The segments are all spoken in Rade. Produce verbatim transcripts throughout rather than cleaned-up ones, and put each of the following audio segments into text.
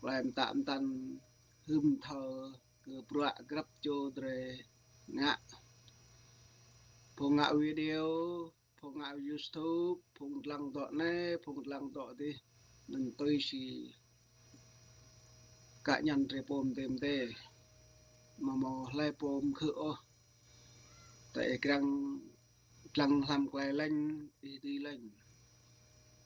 Klei mtă mtăn hưn thâo kơ bruă grăp čô drei ngă. Phung ngă video, phung ngă YouTube, phung dlăng dŏ anei, phung dlăng dŏ dih. Anăn tui si cá nhân drei pô mdê mdê. Amâo mâo hlei pô mkhư̆ ôh. Tơ ih krăng dlăng hlăm klei lĕ, ih dưi lĕ.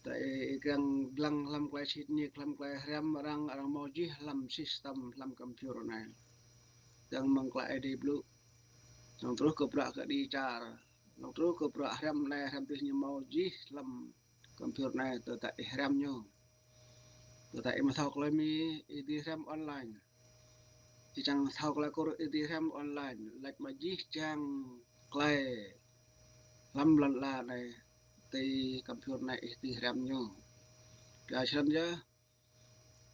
Tơ ih krăng dlăng hlăm klei sĭt nik, hlăm klei hriăm arăng, arăng mâo jih hlăm system, hlăm computer anei. Dơ̆ng mơ̆ng klei Aê Diê blŭ. Dơ̆ng truh kơ bruă kđi čar. Dơ̆ng truh kơ bruă hriăm anei, hriăm dih ñu mâo jih hlăm computer anei, tơdah ih hriăm ñu. Tơdah ih amâo thâo klei Mi, ih dưi hriăm online. Ih čiăng thâo klei Kur, ih dưi hriăm online. Lač mă jih jang klei hlăm lăn ala anei, ti computer anei ih dưi hriăm ñu. Kyua snăn yơh,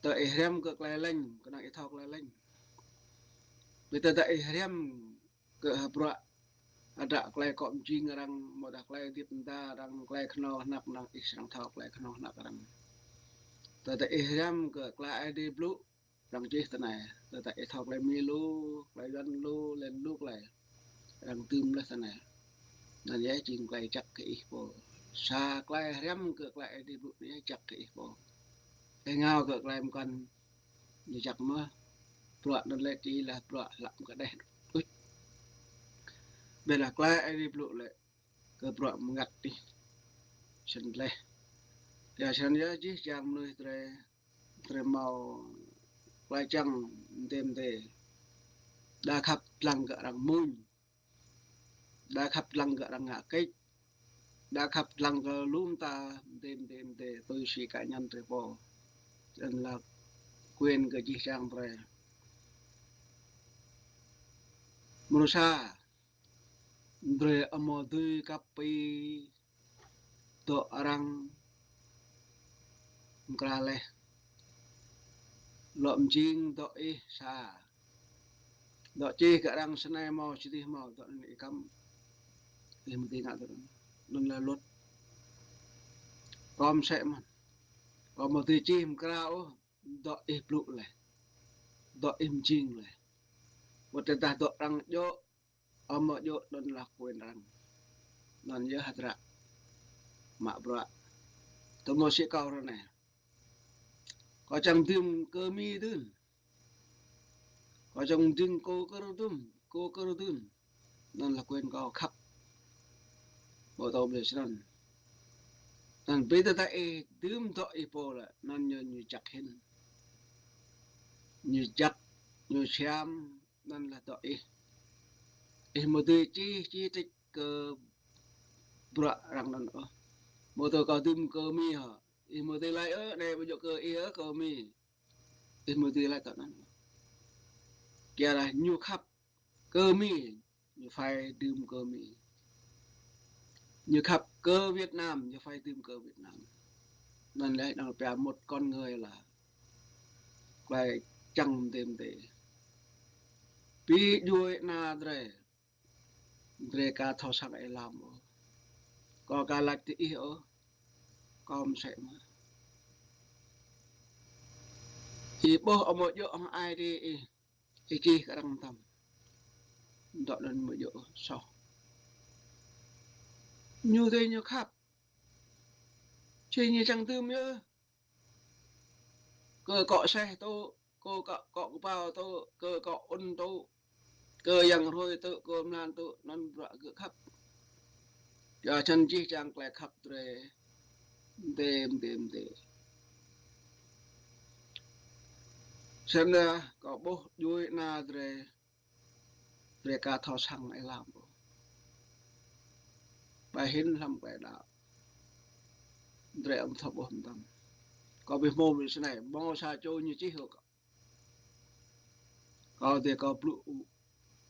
tơ ih hriăm kơ klei lĕ, knŏng ih thâo klei lĕ. Bi tơdah ih hriăm kơ bruă, ăt klei kŏ mjing arăng, amâodah klei hdĭp mda arăng, klei knhâo hnăk arăng, ih srăng thâo klei knhâo hnăk arăng. Tơdah ih hriăm kơ klei Aê Diê blŭ, arăng čih ti anei. Tơdah ih thâo klei Mi lu, klei Yuăn lu, leh lu klei, arăng dưm leh ti anei. Anăn yơh jing klei jăk kơ ih pô. Sa klei hriăm kơ klei Aê Diê blŭ anei jăk kơ ih pô. Ih êngao kơ klei mkăn ñu jăk mơh. Bruă anăn lĕ ti lah bruă hlăm kđeh. Ƀiădah klei Aê Diê blŭ lĕ kơ bruă mngăt ih snăn leh. Kyua snăn yơh jih jang mnuih drei, drei mâo klei čiăng mdê mdê. Đa khăp dlăng kơ arăng mmuñ. Đa khăp dlăng kơ arăng ngă kĕč. Đa khăp dlăng kơ lu mta mdê mdê mdê, tui si cá nhân drei pô. Snăn lah quyền kơ jih jang drei. Mrô sa, drei amâo dưi kăp bi dŏ arăng mkra leh. Lŏ mjing dŏ ih sa. Dŏ čih kơ arăng snei mâo, čih dih mâo, dŏ anăn ih kăm. Ih mâo dưi ngă dŏ anăn. Anăn lĕ luật. Kâo msĕ mơh. Kâo amâo dưi čih mkra ôh, dŏ ih blŭ leh. Dŏ ih mjing leh. Wăt tơdah dŏ arăng djŏ, amâo djŏ, anăn lah quyền arăng. Anăn yơh hdră mă bruă. Tơ mâo si kâo ară anei, kâo čiăng dưm kơ Mi dưn. Kâo čiăng dưm Kur dưn, Kur dưn. Anăn lah quyền kâo khăp. Ƀu tâo blei snăn. Anăn bi tơdah ih dưm dŏ ih pô lĕ, anăn ñu, ñu jăk hĭn. Ñu jăk, ñu siam, anăn lah dŏ ih. Ih amâo dưi čih, čih trích kơ bruă arăng anăn ôh. Amâo tŭ kâo dưm kơ Mi hŏ. Ih amâo dưi lač ôh, anei ƀu djŏ kơ ih ôh, kơ Mi. Ih amâo dưi lač dŏ anăn. Kyuadah ñu khăp kơ Mi, ñu phải dưm kơ Mi. Ñu khăp kơ Việt Nam, ñu phải dưm kơ Việt Nam. Anăn lĕ năng pia một con người là klei čiăng mdê mdê. Bi djuê ana drei, drei ka thâo săng êlam ôh. Kâo ka lač ti ih ôh. Kâo msĕ mơh. Ih ƀuh amâo djŏ hŏng ai tiê ih, ih čih kơ arăng mtam. Dŏ anăn amâo djŏ soh. Ñu dê ñu khăp. Či ñu čiăng dưm yơh. Kơ kŏ aseh tŭ, kơ kŏ, kŏ kpao tŭ, kơ kŏ ŭn tŭ, kơ yang hruê tŭ, kơ mlan tŭ, anăn bruă gơ̆ khăp. Kyua snăn jih jang klei khăp drei mdê, mdê, mdê. Snăn kâo ƀuh djuê ana drei, drei ka thâo săng êlam ôh. Ƀai hĭn hlăm klei đăo, drei amâo thâo ƀuh mtam. Kâo bi hmô mĭn snei, mâo sa čô ñu čih hŏng kâo. Kâo dê kâo blŭ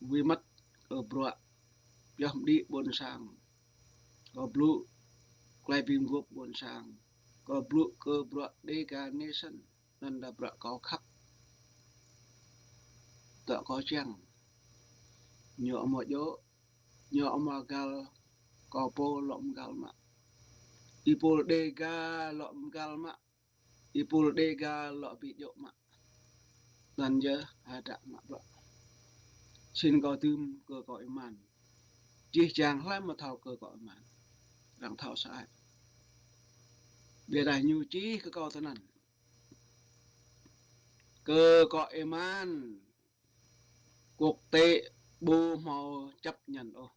wĭt măt kơ bruă pioh mđĭ ƀuôn sang. Kâo blŭ klei bi mguôp ƀuôn sang. Kâo blŭ kơ bruă Dega Nation. Anăn lah bruă kâo khăp. Dŏ kâo čiăng. Ñu amâo djŏ, ñu amâo găl, kâo pô lŏ mgăl mă. Êpul Dega lŏ mgăl mă. Êpul Dega lŏ bi djŏ mă. Anăn yơh hdră ngă bruă. Snăn kâo dưm kơ kâo êman. Jih jang hlei amâo thâo kơ kâo êman, arăng thâo sơăi. Ƀiădah ñu čih kơ kâo tinăn: Kơ kâo êman, quốc tế ƀu hmâo chấp nhận ôh.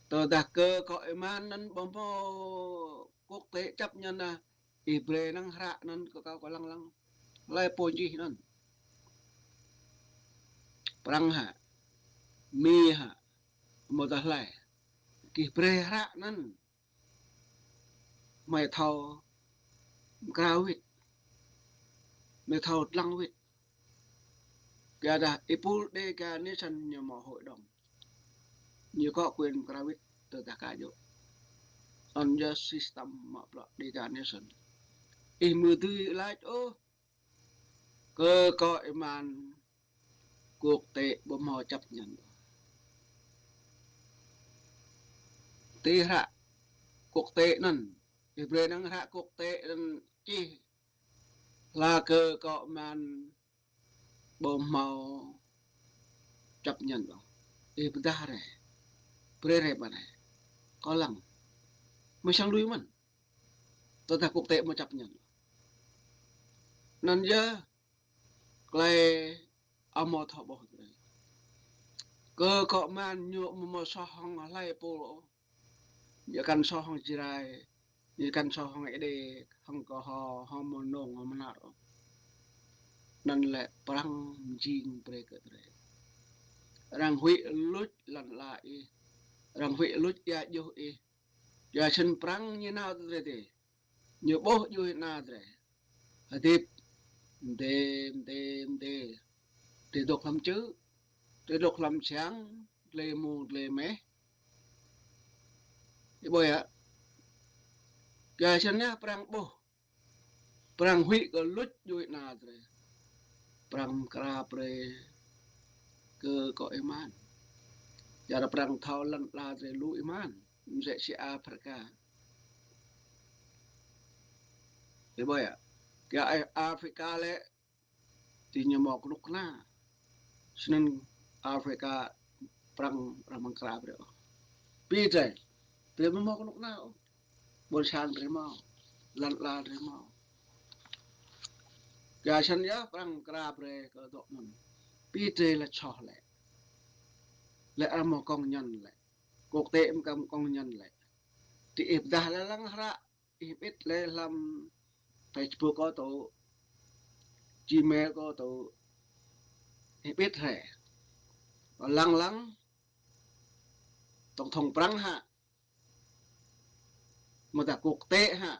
Tơdah kơ kâo êman anăn ƀu hmâo quốc tế chấp nhận ah, ih brei năng hră anăn kơ kâo, kâo lăng lăng. Hlei pô čih anăn? Prăng hă? Mi hă? Amâodah hlei? Ih brei hră anăn. Hmei thâo mkra wĭt, hmei thâo dlăng wĭt. Kyuadah êpul Dega Nation ñu mâo hội đồng, ñu có quyền mkra wĭt tơdah ka djŏ. Anăn yơh system mă bruă Dega Nation. Ih amâo dưi lač ôh, kơ kâo êman, quốc tế ƀu hmâo chấp nhận. Ti hră quốc tế anăn, ih brei năng hră quốc tế anăn čih hla kơ kâo êman ƀu hmâo chấp nhận ôh. Ih pơdah rei, brei rei ƀă anei, kâo lăng. Msĕ lui mơ̆n. Tơdah quốc tế amâo chấp nhận. Anăn yơh klei amâo thâo ƀuh drei. Kơ kâo êman ñu amâo mâo soh hŏng hlei pô ôh. Ñu kăn soh hŏng Jrai, ñu kăn soh hŏng Êđê, hŏng kơ hŏ, hŏng Mnông, hŏng Mnar ôh. Anăn lĕ Prăng mjing brei kơ drei. Arăng huĭ luč lăn ala ih, arăng huĭ luč êa djuh ih. Kyua snăn Prăng ñu nao drei dih. Ñu ƀuh djuê ana drei hdĭp mdê, mdê, mdê. Drei dôk hlăm čư̆, drei dôk hlăm siăng, dlei êmông, dlei meh. Ih ƀuh yơh. Kyua snăn yơh Prăng ƀuh, Prăng huĭ kơ luč djuê ana drei. Prăng mkra brei kơ kâo êman. Kyuadah Prăng thâo lăn ala drei lu êman, msĕ si Afrika. Ih ƀuh yơh. Kyua Afrika lĕ diñu mâo knŭk kna. Snăn Afrika Prăng arăng mkra brei ôh. Bi drei, drei amâo mâo knŭk kna ôh. Ƀuôn sang drei mâo, lăn ala drei mâo. Kyua snăn yơh Prăng mkra brei kơ dŏ anăn. Bi drei lĕ soh lĕ, lĕ arăng mâo công nhận lĕ, quốc tế mkăm công nhận lĕ. Diih pơdah lĕ lăng hră, ih mĭt lĕ hlăm Facebook kâo tŭ, Gmail kâo tŭ, ih mĭt hĕ. Lăng lăng, tổng thống Prăng hă, amâodah quốc tế hă,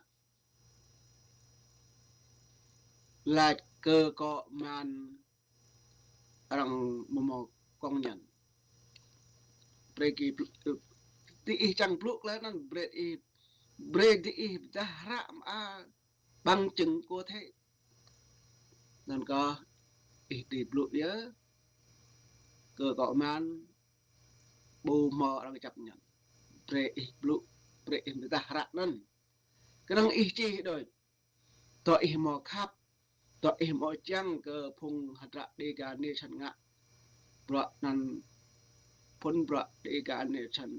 lač kơ kâo êman arăng amâo mâo công nhận. Brei ki blŭ, diih čiăng blŭ klei anăn, brei ih, brei diih pơdah hră mơar bằng chứng có thể. Anăn kơh ih dưi blŭ yơh, kơ kâo êman ƀu mâo arăng chấp nhận. Brei ih blŭ, brei ih pơdah hră anăn. Knŏng ih čih đuč. Dŏ ih mâo khăp, dŏ ih mâo čiăng kơ phung hdră Dega Nation ngă bruă anăn, phŭn bruă Dega Nation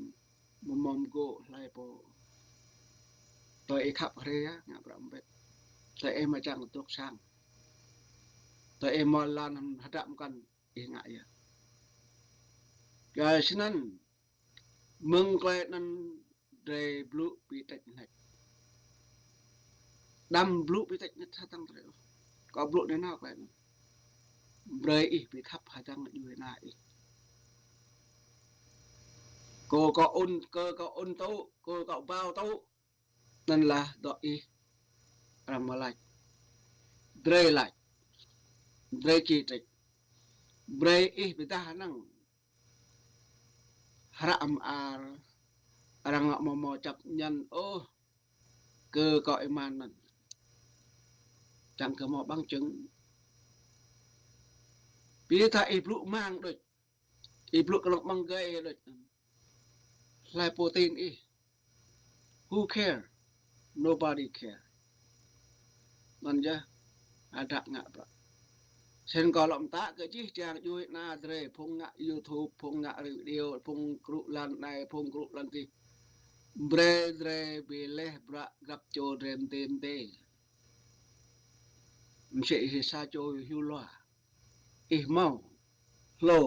amâo mâo mgô̆ hlei pô. Dŏ ih khăp hriê ngă bruă mbĭt. Dŏ ih mâo čiăng dôk sang. Dŏ ih mâo lăn hdră mkăn ih ngă yơh. Kyua snăn, mơ̆ng klei anăn drei blŭ bi têč hnêč. Đăm blŭ bi têč hnêč hdơ̆ng drei. Kâo blŭ nanao klei anăn. Brei ih bi khăp hdơ̆ng djuê ana ih. Kơ kâo ŭn, kơ kâo ŭn tŭ, kơ kâo ƀâo tŭ. Anăn lah dŏ ih arăng mâo lač. Drei lač. Drei čih têč. Brei ih bi dah năng hră mơar arăng amâo mâo chấp nhận ôh kơ kâo êman anăn. Čiăng kơ mâo bằng chứng. Bi dah ih blŭ mang đuč. Ih blŭ knŏng mơ̆ng gai đuč. Hlei pô tĭng ih? Who care? Nobody care. Anăn yơh hdră ngă bruă. Snăn kâo lŏ mtă kơ jih jang djuê ana drei, phung ngă YouTube, phung ngă video, phung krŭ lăn anei, phung krŭ lăn dih. Brei drei bi leh bruă grăp čô drei mdê mdê. Msĕ si sa čô hiu lua. Ih mâo hlô,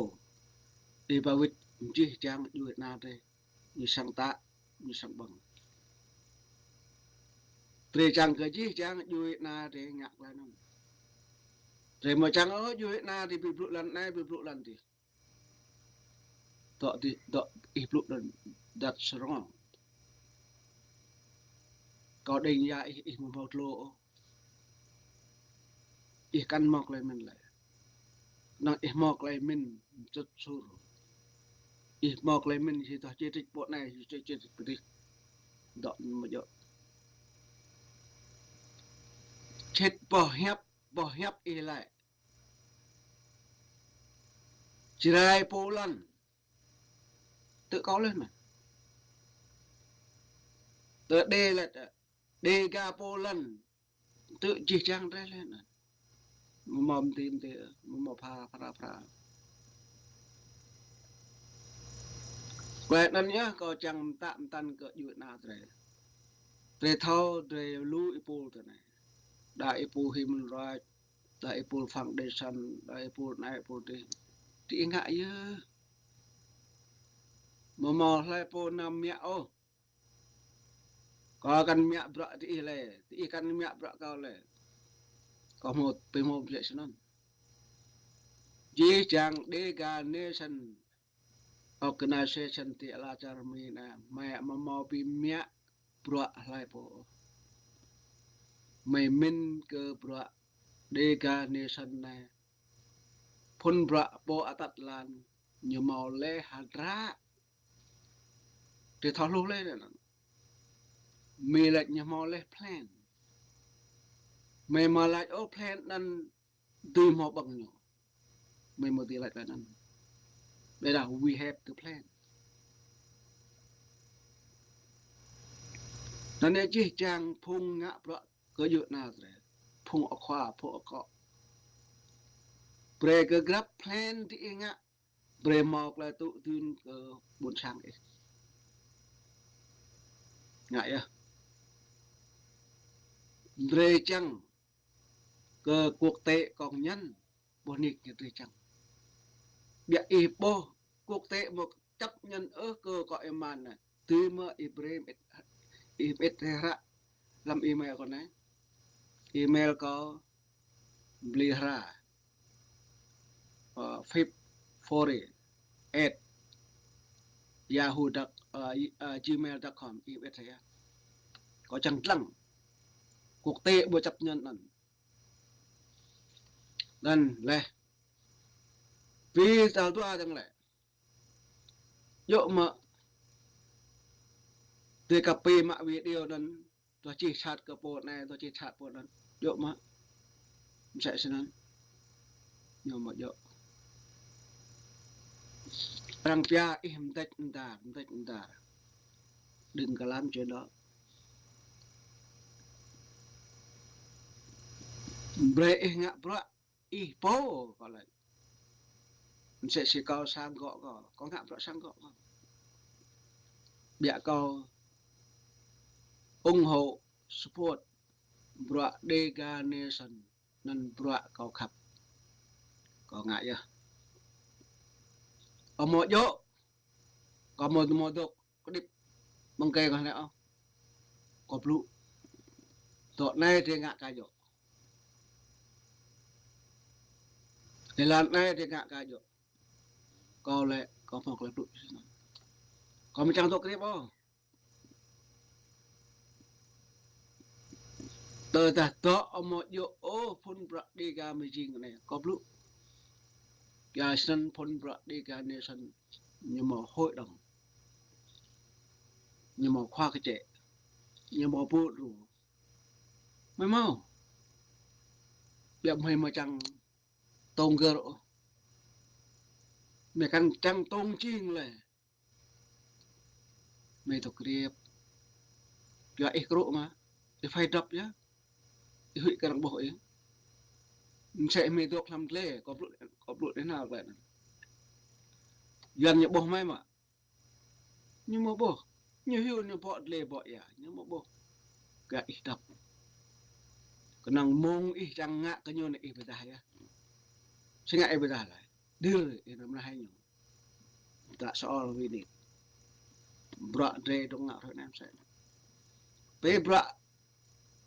ih ba wĭt jih jang djuê ana drei, ñu srăng mtă, ñu srăng ƀơ̆ng. Drei čiăng kơ jih jang djuê ana drei ngă klei anăn. Drei amâo čiăng ôh djuê ana drei bi blŭ lăn anei, bi blŭ lăn dih. Dŏ dih, dŏ ih blŭ anăn, that's wrong. Kâo đing ya ih, ih amâo mâo tlô ôh. Ih kăn mâo klei mĭn leh. Năng ih mâo klei mĭn mčŭt sur. Ih mâo klei mĭn si tah čê trích pô anei, si tah čê trích pô dih. Dŏ mjŏ. Čhĭt boh hiăp, boh hiăp ih lĕ. Jrai pô lăn. Tơ kâo leh anăn. Tơ đê leh, Đêga pô lăn. Tơ jih jang drei leh anăn. Amâo mâo mdê mdê, amâo mâo phara phara. Klei anăn yơh kâo čiăng mtă mtăn kơ djuê ana drei. Drei thâo drei lu êpul tơ anei. Đa êpul Human Rights, đa êpul foundation, đa êpul anei êpul dih. Diih ngă yơh. Amâo mâo hlei pô nao mă ôh. Kâo kăn mă bruă diih leh, diih kăn mă bruă kâo leh. Kâo mâo, bi mâo msĕ snăn. Jih jang Đêga Nation Organization ti ala čar Mi anei, hmei amâo mâo bi mă bruă hlei pô. Hmei mĭn kơ bruă Đêga Nation anei. Phŭn bruă pô atăt lan, ñu mâo leh hdră. Drei thâo hluh leh anăn. Mi lač ñu mâo leh plan. Hmei amâo lač ôh plan anăn dưi mâo ƀơ̆ng ñu. Hmei amâo dưi lač leh anăn. Ƀiădah we have the plan. Anăn yơh jih jang phung ngă bruă kơ djuê ana drei. Phung akhua, phung akŏ. Brei kơ grăp plan diih ngă. Brei mâo klei tŭ dưn kơ ƀuôn sang ih. Ngă yơh. Drei čiăng kơ quốc tế công nhận, boh nik ñu drei čiăng. Ƀiă ih ƀuh quốc tế amâo chấp nhận ôh kơ kâo êman anei. Dưi mơ̆ ih brei mơĭt, ih mơĭt hră hlăm email kâo anei. Email kâo blihra, uh, fifty-four at yahoo dot, uh, gmail dot com, ih mơĭt hĕ. Kâo čiăng dlăng. Quốc tế amâo chấp nhận anăn. Anăn leh. Bi tal dua dơ̆ng lĕ. Djŏ mơ̆. Drei kăp bi mă video anăn, dua čih sat kơ pô anei, dua čih sat pô anăn. Djŏ mơ̆. Msĕ snăn. Ñu amâo djŏ. Arăng pia ih mdêč mdar, mdêč mdar. Đừng có làm chuyện đó. Brei ih ngă bruă ih pô, kâo lač. Msĕ si kâo sang gŏ kâo, kâo ngă bruă sang gŏ kâo. Ƀiă kâo ủng hộ, support bruă Đêga Nation anăn bruă kâo khăp. Kâo ngă yơh. Amâo djŏ, kâo amâo, amâo dôk kđĭp mơ̆ng kơ ngă leh ôh. Kâo blŭ. Dŏ anei drei ngă ka djŏ. Êlan anei drei ngă ka djŏ. Kâo lĕ, kâo mâo klei blŭ. Kâo amâo čiăng dôk kriêp ôh. Tơdah dŏ amâo djŏ ôh phŭn bruă Đêga mjing anei, kâo blŭ. Kyua snăn phŭn bruă Đêga Nation ñu mâo hội đồng. Ñu mâo khóa kčĕ. Ñu mâo bộ ru. Hmei mâo. Ƀiădah hmei amâo čiăng tông gơ̆ ôh. Hmei kăn čiăng tông jing leh. Hmei dôk kriêp. Kyua ih krŭ mơh. Ih phải dăp yơh. Ih huĭ kơ arăng ƀuh ih. Msĕ hmei dôk hlăm dliê, kâo blŭ, kâo blŭ dê nao klei anăn. Yuăn ñu ƀuh hmei mă. Ñu mă ƀuh. Ñu hiu ñu bŏ dliê bŏ ya, ñu mă ƀuh. Kơ ih dăp. Knŏng mông ih čiăng ngă kơ ñu anei ih bi êdah yơh. Si ngă ih bi êdah lei. Dil ih nao mnah ñu. Tă sơor wĭt nĭt. Bruă drei dôk ngă hruê anei msĕ. Bi bruă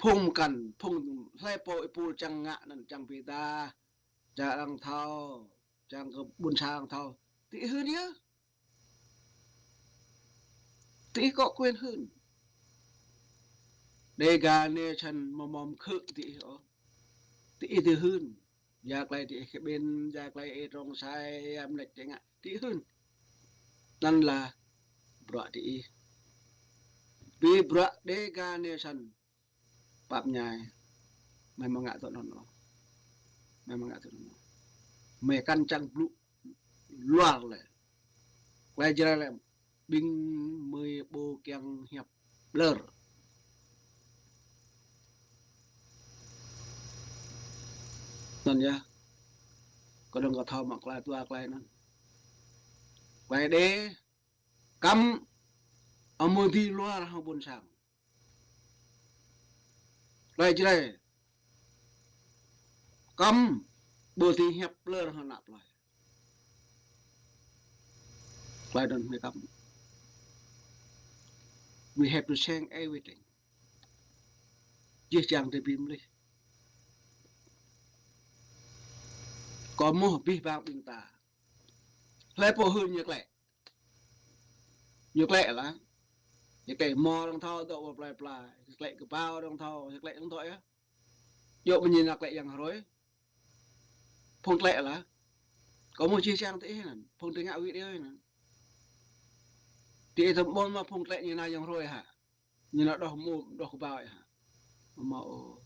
phung mkăn, phung hlei pô êpul čiăng ngă anăn čiăng bi êdah. Čiăng arăng thâo, čiăng kơ ƀuôn sang thâo. Ti ih hưn yơh. Ti ih có quyền hưn. Dega Nation amâo mâo mkhư̆ ti ih ôh. Ti ih dưi hưn. Ya klei ti ih kƀĭn, ya klei ih trông čhai, ya mnêč ti ngă. Ti ih hưn. Anăn lač bruă ti ih. Bi bruă Dega Nation. Pap mñai. Hmei amâo ngă tŭ anăn ôh. Hmei amâo ngă tŭ anăn ôh. Hmei kăn čiăng blŭ luar lei. Klei Jrai lei. Ƀing hmei ƀu kiăng hiăp ƀlơr. Anăn yơh. Kâo dơ̆ng kơ thâo mă klei dua klei anăn. Klei Dega kăm amâo dưi luar hŏng ƀuôn sang. Klei Jrai kăm ƀu dưi hiăp ƀlơr hŏng ană plei. Klei anăn hmei kăm. We have to change everything. Jih jang drei bi mlih. Kâo mâo bi bang ƀing ta. Hlei pô hưn ñu klei. Ñu klei lah. Ñu klei mâo arăng thâo dôk wăl plei pla. Ñu klei kbao arăng thâo, ñu klei arăng thâo yơh. Djŏ mơ̆ng ñu nao klei yang hruê. Phung klei lah. Kâo mâo jih jang ti ih anăn. Phung drei ngă video anăn. Ti ih tăm ƀuôn mă phung klei ñu nao yang hruê hă. Ñu nao đoh mŭ, đoh kbao hă. Mâo ôh.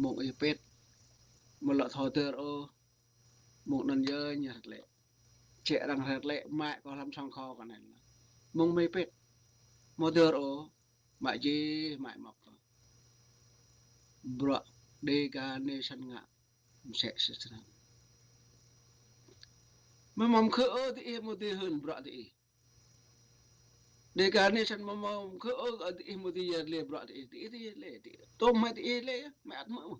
Mông ih pĭt. Mâo lŏ thâo dơr ôh. Mông anăn yơh ñu hriê lĕ. Čĕ arăng hriê lĕ mă kâo hlăm song khô kơ anei lah. Mông hmei pĭt. Mâo dơr ôh. Mă jih, mă măk. Bruă Dega Nation ngă. Msĕ si snăn. Amâo mâo mkhư̆ ôh ti ih amâo dưi hưn bruă ti ih. Dega Nation amâo mâo mkhư̆ ôh ti ih amâo dưi yăl dliê bruă ti ih. Ti ih ti yăl dliê. Ti ih. Tôm hmei ti ih lĕ yơh. Hmei ăt mơ̆.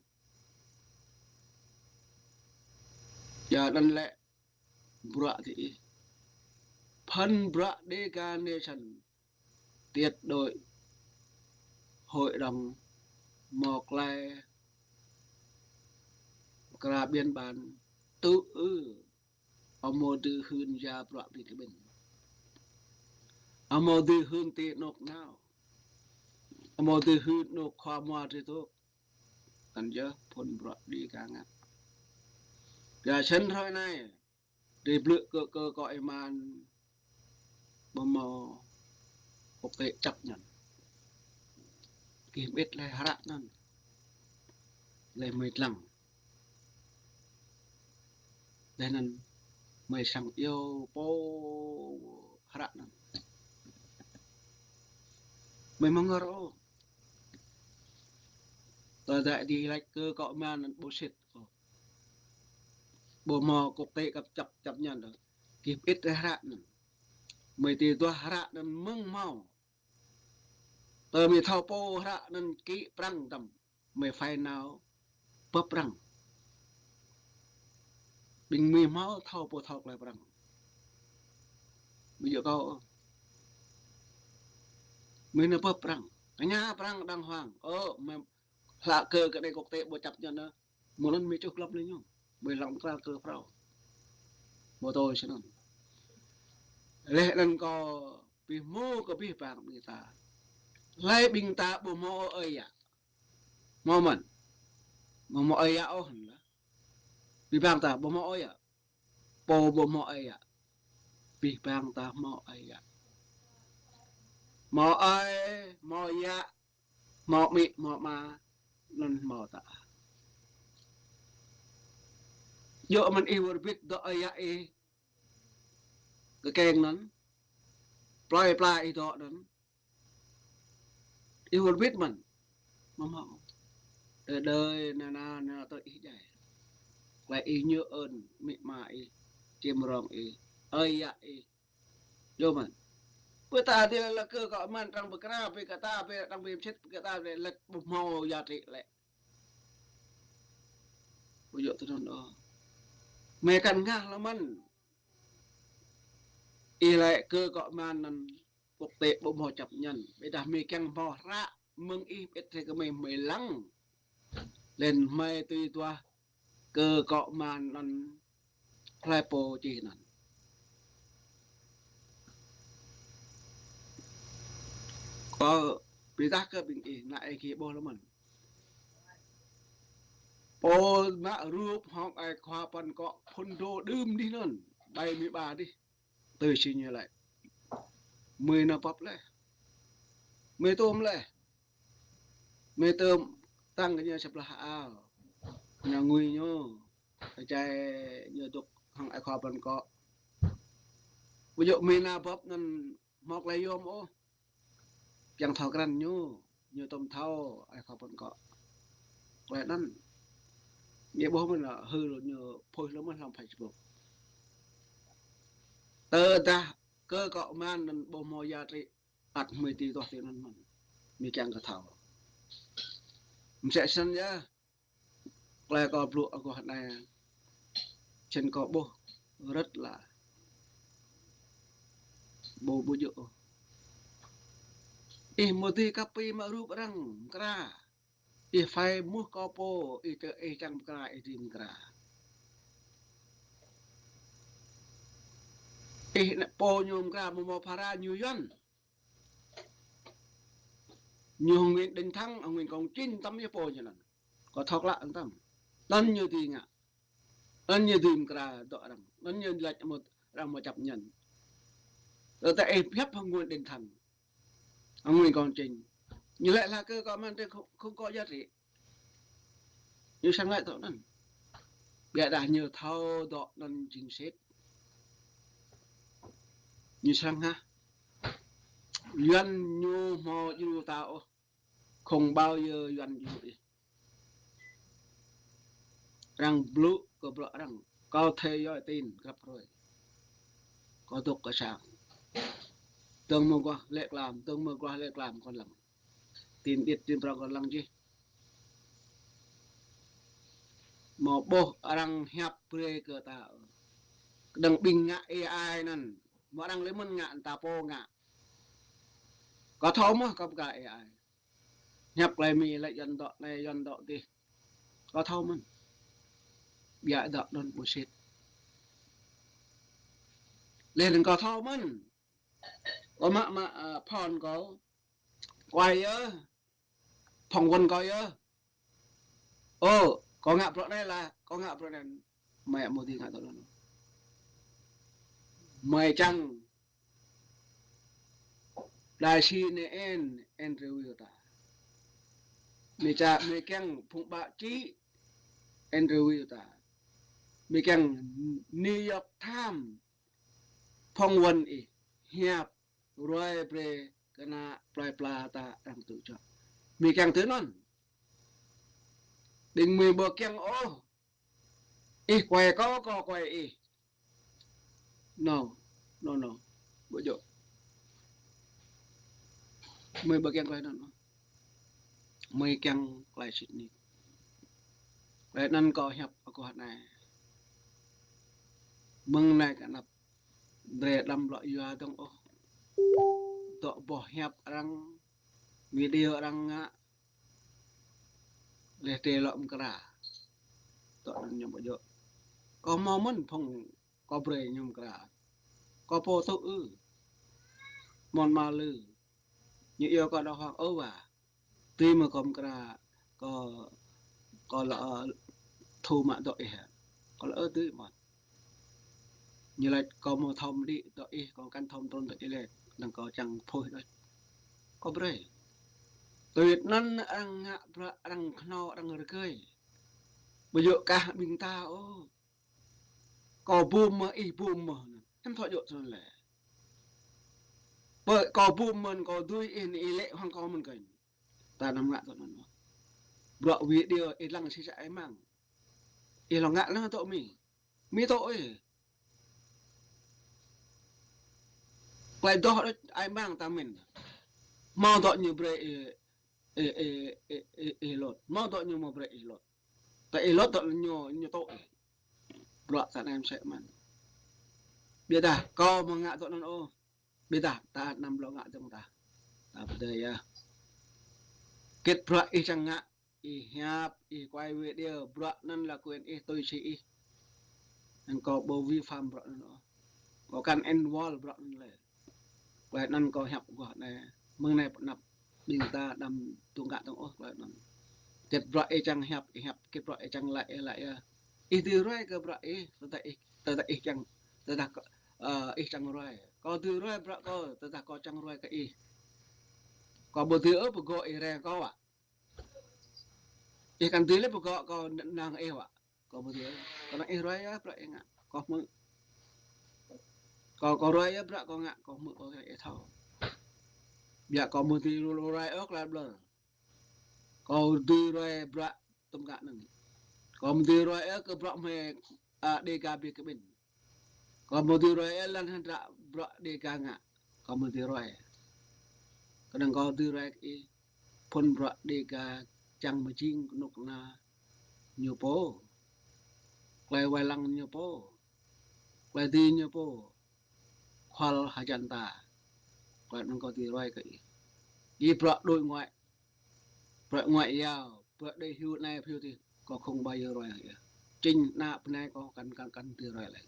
Ya anăn lĕ bruă ti ih. Phăn bruă Dega Nation. Tuyệt đối hội đồng mâo klei mkra biên bản tŭ ư amâo dưi hưn ya bruă bi kƀĭn. Amâo dưi hưn ti anôk nao. Amâo dưi hưn anôk khua mua drei dôk. Anăn yơh phŭn bruă Dega ngă. Ya snăn hruê anei. Drei blư̆ kơ, kơ kâo êman amâo mâo quốc tế chấp nhận. Kih mĭt leh hră anăn. Leh hmei dlăng. Leh anăn hmei săng iêu pô hră anăn. Hmei amâo ngă ôh. Tơdah drei lač kơ kâo êman anăn ƀu sĭt. Ƀu mâo quốc tế kăp chấp, chấp nhận ôh. Kih mĭt leh hră anăn. Hmei ti duah hră anăn mơ̆ng mâo. Tơ hmei thâo pô hră anăn kĭ Prăng tăm. Hmei phải nao pơ Prăng. Ƀing hmei mâo thâo pô thâo klei Prăng. Ƀu djŏ kâo. Hmei nao pơ Prăng. Kña Prăng đang hoang. Ơ, hmei hlăk kơ kơ anei quốc tế ƀu chấp nhận ôh. Mơ̆ng anăn hmei čuh klăp leh ñu. Hmei lăng mkra kơ phrâo. Ƀu tui snăn. Leh anăn kâo bi hmô kơ bi bang ƀing ta. Hlei ƀing ta ƀu mâo ơi yă. Mâo mơ̆n. Mâo mâo ơi yă ôh lah. Bi bang ta ƀu mâo ơi yă. Pô ƀu mâo ơi yă. Bi bang ta mâo ơi yă. Mâo ơi, mâo yă. Mâo amĭ, mâo ama, anăn mâo ta. Djŏ mơ̆n ih wơr bĭt dôk ơi yă ih kkiêng anăn. Plei pla ih dôk anăn. Ih wơr bĭt mơ̆n. Amâo mâo. Đơi đơi, nao nao, nao tơ ih djai. Klei ih ñu ơn, amĭ ama ih, čiêm rông ih, ơi yă ih. Yơh mơh. Pơ ta dih lĕ kơ kŏ man arăng bi kra, bi kơ ta, bi arăng bi msĭt, bi kơ ta lĕ, lĕ ƀu mâo giá trị lĕ. Ƀu djŏ tui anăn ôh. Mei kăn ngă lĕ mơ̆n. Ih lĕ kơ kŏ man anăn quốc tế ƀu mâo chấp nhận. Ƀiădah mei kiăng mâo hră mơ̆ng ih, ƀiădah kơ mei, mei lăng. Leh anăn mei tui duah kơ kŏ man anăn hlei pô čih anăn. Kâo bi êdah kơ ƀing ih, anăn ih ƀuh lĕ mơ̆n. Pô mă rup hŏng ai khua păn kŏ phŭn dô đưm dih anăn, ƀai mĭ ba dih. Tui si ñu lĕ. Mei nao pap leh. Mei tuôm leh. Mei tuôm tăng kơ ñu sa blah ao. Ñu ngui ñu. Êjai ñu dôk hŏng ai khua păn kŏ. Ƀu djŏ mei nao pap anăn mâo klei yuôm ôh. Kiăng thâo krăn ñu, ñu tuôm thâo ai khua păn kŏ. Klei anăn. Ñu ƀuh mơ̆n lĕ hưn ñu post lĕ mơ̆n hlăm Facebook. Tơdah kơ kŏ man anăn ƀu mâo giá trị, ăt mei tui duah tui anăn mơ̆n. Mei kiăng kơ thâo. Msĕ snăn yơh. Klei kâo blŭ aguah anei. Snăn kâo ƀuh rơ̆t lă. Ƀu, ƀu djŏ. Ih mâo dưi kăp pi mă rup arăng mkra. Ih phải muh kâo pô, ih čiăng, ih čiăng mkra, ih dưi mkra. Ih anăn pô ñu mkra, mâo mâo phara ñu Yuăn. Ñu hŏng Nguyễn Đình Thắng, hŏng Nguyễn Công Chính, tăm yơh pô ñu anăn. Kâo thâo klă anăn tăm. Anăn ñu dưi ngă. Anăn ñu dưi mkra dŏ arăng. Anăn ñu lač mâo arăng mâo chấp nhận. Tơdah ih hiăp hŏng Nguyễn Đình Thắng, hŏng Nguyễn Công Chính, ñu lač lă kơ kŏ man drei không, không có giá trị. Ñu srăng lač dŏ anăn. Ƀiădah ñu thâo dŏ anăn jing sĭt. Ñu srăng hah. Yuăn ñu mâo djru ta ôh. Không bao giờ Yuăn djru ih. Arăng blŭ kơ bruă arăng. Kâo theo dõi tin grăp hruê. Kâo dôk kơ sang. Dơ̆ng mơ̆ng aguah lĕ klam, dơ̆ng mơ̆ng aguah lĕ klam kâo lăng. Tin điêt tin prŏng kâo lăng jih. Mâo ƀuh arăng hiăp brei kơ ta. Kdơ̆ng ƀing ngă A I anăn. Mâo arăng lĕ mơ̆n ngă, ta pô ngă. Kâo thâo mơh kâo pơkra A I. Hiăp klei Mi lĕ Yuăn dŏ anei, Yuăn dŏ dih. Kâo thâo mơ̆n. Ƀiă dŏ anăn ƀu sĭt. Leh anăn kâo thâo mơ̆n. Kâo mă, mă, ơ, phone kâo. Kuai yơh. Phỏng vấn kâo yơh. Ơ, kâo ngă bruă anei lah, kâo ngă bruă anei. Mei amâo dưi ngă dŏ anăn. Mei čiăng đại sứ N N interview ta. Mei čiăng, mei kiăng phung báo chí interview ta. Mei kiăng New York Times phỏng vấn ih, hiăp ruai brei kơ ană plei pla ta arăng tŭ čŏk. Mei kiăng tui anăn. Ƀing mei ƀu kiăng ôh. Ih kuai kâo, kâo kuai ih. No, no, no. Ƀu djŏ. Mei ƀu kiăng klei anăn. Mei kiăng klei sĭt nik. Klei anăn kâo hiăp aguah anei. Mơ̆ng anei kơ anăp drei đăm lŏ yua dơ̆ng ôh. Dŏ boh hiăp arăng, video arăng ngă, leh drei lŏ mkra. Dŏ anăn ñu ƀu djŏ. Kâo mâo mơ̆n phung kâo brei ñu mkra. Kâo pô tŭ ư. Mâo mă lư. Ñu iêu kâo đàng hoàng ơ wa. Dưi mơ̆ kâo mkra, kâo, kâo lŏ, ơ, thu mă dŏ ih hă. Kâo lŏ ơ dưi mơ̆n. Ñu lač kâo mâo thâo mđĭ dŏ ih, kâo kăn thâo mtrŭn dŏ ih leh, năng kâo čiăng phuih đuč. Kâo brei. Tui anăn arăng ngă bruă, arăng knhâo, arăng rơgơi. Ƀu djŏ kah ƀing ta ôh. Kâo bum mơh, ih bum mơh. Hiam thâo djŏ snăn leh. Pơ kâo bum mơh, kâo dưi ih, ih lĕ hŏng kâo mơ̆n kơnh. Ta năm ngă dŏ anăn. Bruă video ih lăng si sa ai mang. Ih lŏ ngă leh dŏ Mi. Mi tŭ ih. Klei doh đuč ai mang ta mĭn. Mâo dŏ ñu brei ih, ih, ih, ih, ih, ih lŏt. Mâo dŏ ñu mâo brei ih lŏt. Ta ih lŏt dŏ ñu, ñu tŭ ih. Bruă ta anei msĕ mơh. Ƀiădah kâo amâo ngă dŏ anăn ôh. Ƀiădah ta anăm lŏ ngă dơ̆ng ta. Ta pơdơi yơh. Gĭt bruă ih čiăng ngă, ih hiăp, ih quay video, bruă anăn là quyền ih, tui si ih. Anăn kâo ƀu vi phạm bruă anăn ôh. Kâo kăn involve bruă anăn leh. Klei anăn kâo hiăp aguah anei. Mơ̆ng anei pơ anăp ƀing ta đăm tŭ ngă dơ̆ng ôh klei anăn. Gĭt bruă ih čiăng hiăp, ih hiăp, gĭt bruă ih čiăng lač, ih lač yơh. Ih dưi ruai kơ bruă ih, tơdah ih, tơdah ih čiăng, tơdah kơ, ơ, ih čiăng ruai. Kâo dưi ruai bruă kâo, tơdah kâo čiăng ruai kơ ih. Kâo ƀu dưi ôh pơgŏ ih rei kâo wă. Ih kăn dưi leh pơgŏ kâo nang ih wă. Kâo ƀu dưi ôh. Kâo năng ih ruai yơh bruă ih ngă. Kâo hmư̆. Kâo, kâo ruai yơh bruă kâo ngă, kâo hmư̆ kâo ih thâo. Ƀiădah kâo ƀu dưi ruai ôh klei blŭ. Kâo dưi ruai bruă tŭm ngă anăn. Kâo ƀu dưi ruai ôh kơ bruă hmei, a, Dega bi kƀĭn. Kâo ƀu dưi ruai ôh lăn hdră bruă Dega ngă. Kâo ƀu dưi ruai. Knŏng kâo dưi ruai kơ ih phŭn bruă Dega čiăng mjing knŭk kna ñu pô. Klei wai lăng ñu pô. Klei dưi ñu pô. Khual hjăn ta. Klei anăn kâo dưi ruai kơ ih. Ih bruă đối ngoại. Bruă ngoại giao, bruă đei hiu anei hiu dih, kâo không bao giờ ruai ôh. Čĭng ană bơnai kâo kăn, kăn, kăn dưi ruai leh.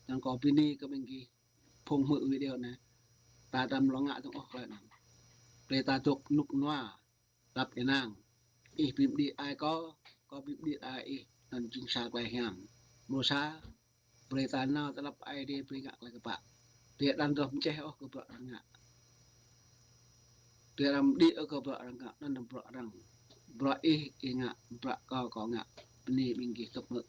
Anăn kâo bi mni kơ ƀing gih phung hmư̆ video anei. Ta đăm lŏ ngă dơ̆ng ôh klei anăn. Brei ta dôk knŭk kna, tăp ênang. Ih bi mđĭ ai kâo, kâo bi mđĭ ai ih, anăn jing sa klei hiam. Mrô sa, brei ta nao tơlăp Aê Diê brei ngă klei kpă. Drei đăm dôk mčeh ôh kơ bruă arăng ngă. Drei đăm mđĭ ôh kơ bruă arăng ngă, anăn bruă arăng. Bruă ih, ih ngă, bruă kâo, kâo ngă. Bơni ƀing gih tŭk mơ̆.